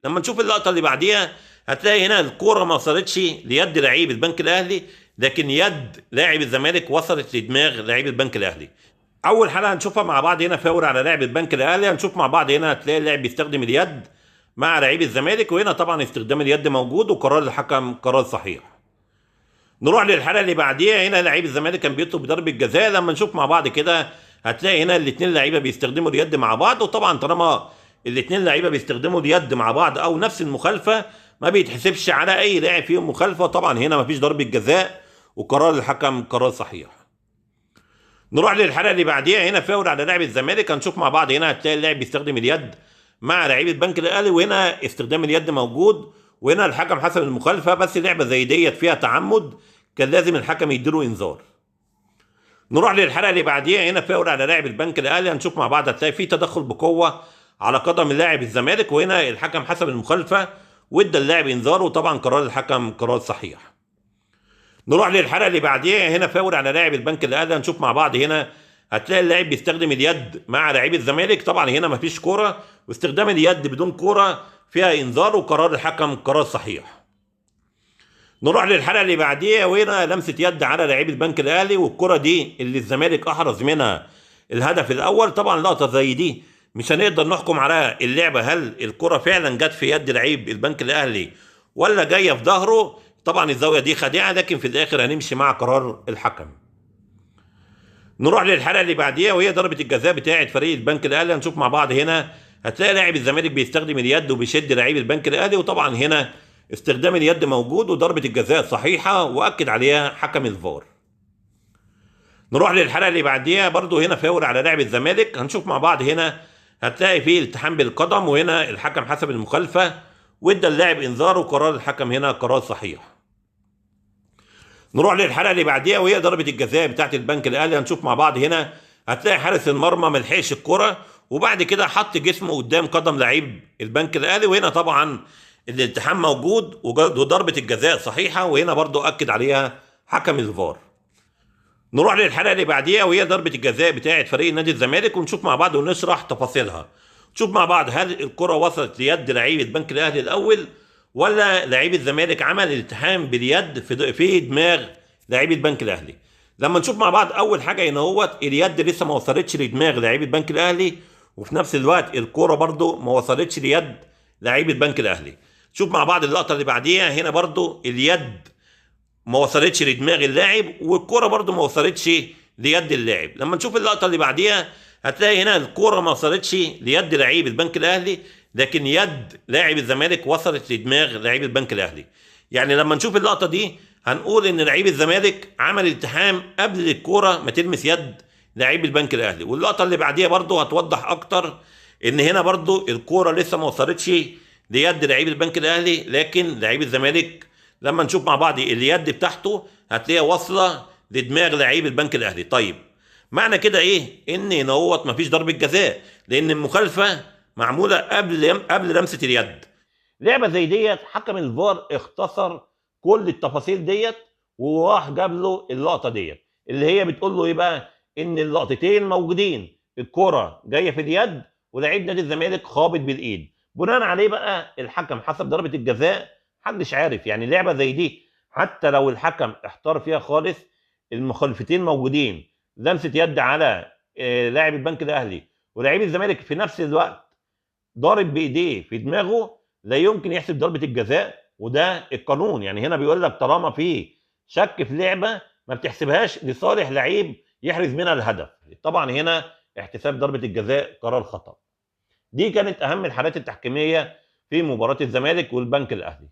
لما نشوف اللقطة اللي بعديها هتلاقي هنا الكورة ما وصلتش ليد لعيب البنك الاهلي، لكن يد لاعب الزمالك وصلت لدماغ لعيب البنك الاهلي. اول حاله هنشوفها مع بعض هنا فاول على لاعب البنك الاهلي. هنشوف مع بعض هنا هتلاقي اللاعب بيستخدم اليد مع لعيب الزمالك، وهنا طبعا استخدام اليد موجود وقرار الحكم قرار صحيح. نروح للحالة اللي بعديها، هنا لعيب الزمالك كان بيطلب ضربه جزاء. لما نشوف مع بعض كده هتلاقي هنا الاثنين لعيبة بيستخدموا اليد مع بعض، وطبعا طالما الاثنين لعيبة بيستخدموا اليد مع بعض او نفس المخالفة ما بيتحسبش على اي لاعب فيهم مخالفة. طبعا هنا مفيش ضربه جزاء وقرار الحكم قرار صحيح. نروح للحالة اللي بعديها، هنا فاول على لاعب الزمالك. هنشوف مع بعض هنا هتلاقي اللاعب بيستخدم اليد مع لعيب البنك الاهلي، وهنا استخدام اليد موجود، وهنا الحكم حسب المخالفة، بس لعبه زي ديت فيها تعمد كان لازم الحكم يديله انذار. نروح للحالة اللي بعديها، هنا فاول على لاعب البنك الاهلي. هنشوف مع بعض هتلاقي في تدخل بقوة على قدم اللاعب الزمالك، وهنا الحكم حسب المخالفة وادى اللاعب انذار، وطبعا قرار الحكم قرار صحيح. نروح للحالة اللي بعديها، هنا فاول على لاعب البنك الاهلي. هنشوف مع بعض هنا هتلاقي اللاعب بيستخدم اليد مع لعيب الزمالك، طبعا هنا مفيش كورة، واستخدام اليد بدون كورة فيها انذار، وقرار الحكم قرار صحيح. نروح للحالة اللي بعديها، وهنا لمسه يد على لعيب البنك الاهلي، والكره دي اللي الزمالك احرز منها الهدف الاول. طبعا لقطة زي دي مش هنقدر نحكم على اللعبة هل الكره فعلا جت في يد لعيب البنك الاهلي ولا جاية في ظهره. طبعا الزاوية دي خادعه، لكن في الاخر هنمشي مع قرار الحكم. نروح للحالة اللي بعديها، وهي ضربه الجزاء بتاعه فريق البنك الاهلي. هنشوف مع بعض هنا هتلاقي لاعب الزمالك بيستخدم اليد وبيشد لعيب البنك الاهلي، وطبعا هنا استخدام اليد موجود وضربه الجزاء صحيحه واكد عليها حكم الفار. نروح للحالة اللي بعديها، برضو هنا فاول على لاعب الزمالك. هنشوف مع بعض هنا هتلاقي فيه التحام بالقدم، وهنا الحكم حسب المخالفة وادى اللاعب انذار، وقرار الحكم هنا قرار صحيح. نروح للحالة اللي بعديها، وهي ضربه الجزاء بتاعت البنك الاهلي. هنشوف مع بعض هنا هتلاقي حارس المرمى ما لحقش الكره، وبعد كده حط جسمه قدام قدم لعيب البنك الاهلي، وهنا طبعا الالتحام موجود وضربه الجزاء صحيحه، وهنا برضو اكد عليها حكم الفار. نروح للحالة اللي بعديها، وهي ضربه الجزاء بتاعت فريق نادي الزمالك، ونشوف مع بعض ونشرح تفاصيلها. نشوف مع بعض هل الكره وصلت ليد لعيب البنك الاهلي الاول ولا لعيب الزمالك عمل التحام باليد في دماغ لعيب البنك الاهلي. لما نشوف مع بعض اول حاجة هنا اهوت اليد لسه ما وصلتش لدماغ لعيب البنك الاهلي، وفي نفس الوقت الكره برضو ما وصلتش ليد لعيب البنك الاهلي. شوف مع بعض اللقطة اللي بعديها، هنا برضو اليد ما وصلتش لدماغ اللاعب، والكره برضو ما وصلتش ليد اللاعب. لما نشوف اللقطة اللي بعديها هتلاقي هنا الكره ما وصلتش ليد لعيب البنك الاهلي، لكن يد لاعب الزمالك وصلت لدماغ لعيب البنك الاهلي. يعني لما نشوف اللقطة دي هنقول ان لعيب الزمالك عمل التحام قبل الكورة ما تلمس يد لعيب البنك الاهلي. واللقطه اللي بعديها برضو هتوضح اكتر ان هنا برضو الكورة لسه ما وصلتش ليد لعيب البنك الاهلي، لكن لعيب الزمالك لما نشوف مع بعض اليد بتاعته هتلاقيها واصله لدماغ لعيب البنك الاهلي. طيب معنى كده ايه؟ ان هنا هوت مفيش ضربه جزاء، لان المخالفة معمولة قبل لمسه اليد. لعبه زي ديت حكم الفار اختصر كل التفاصيل ديت وراح جاب له اللقطة ديت اللي هي بتقول له ايه بقى؟ ان اللقطتين موجودين، الكره جاية في اليد ولاعيب نادي الزمالك خابط بالايد. بناء عليه بقى الحكم حسب ضربه الجزاء، محدش عارف. يعني لعبه زي دي حتى لو الحكم احتار فيها خالص، المخالفتين موجودين، لمسه يد على لاعب البنك الاهلي ولاعيب الزمالك في نفس الوقت ضارب بايديه في دماغه، لا يمكن يحسب ضربه الجزاء، وده القانون. يعني هنا بيقول لك طالما في شك في لعبه ما بتحسبهاش لصالح لعيب يحرز منها الهدف. طبعا هنا احتساب ضربه الجزاء قرار خطأ. دي كانت اهم الحالات التحكيميه في مباراة الزمالك والبنك الاهلي.